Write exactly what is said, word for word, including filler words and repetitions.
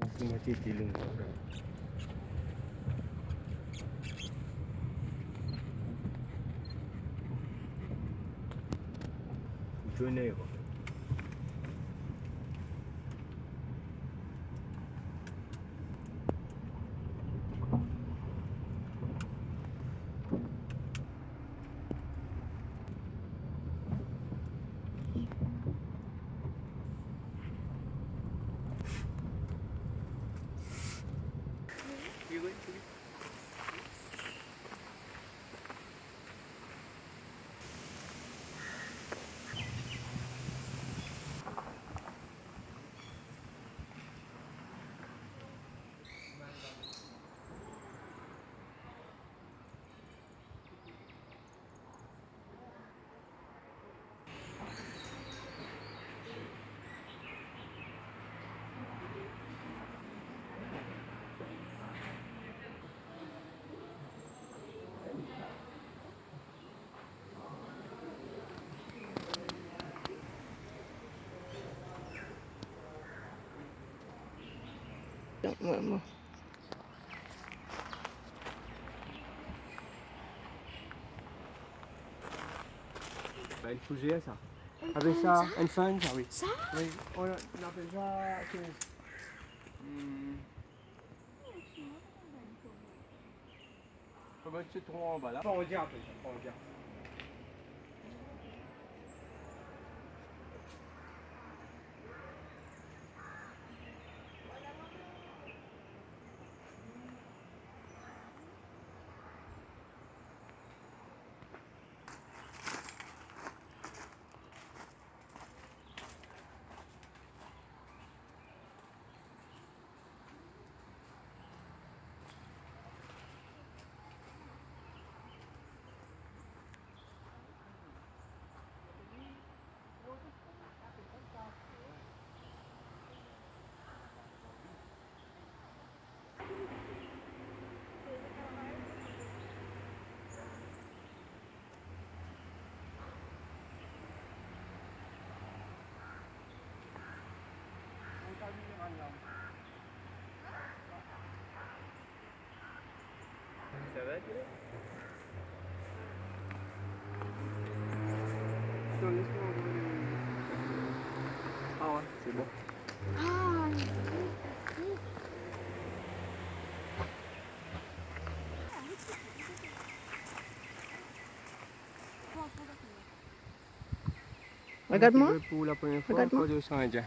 Mati, mati, ti long. Jone, quoi. Enn fouzye, sa. Enn apel sa, enn fann, sa, wi. Sa? Wi, on, on apel sa, hmm. Fo met sitron anba la. Pandyan, apel sa, pandyan. Ça va, Kira ? Attends, laisse-moi envoyer le... Ah ouais, c'est bon. Ah, il est facile. Regarde-moi. Pour la première fois, regarde-moi. Quand je sens indien.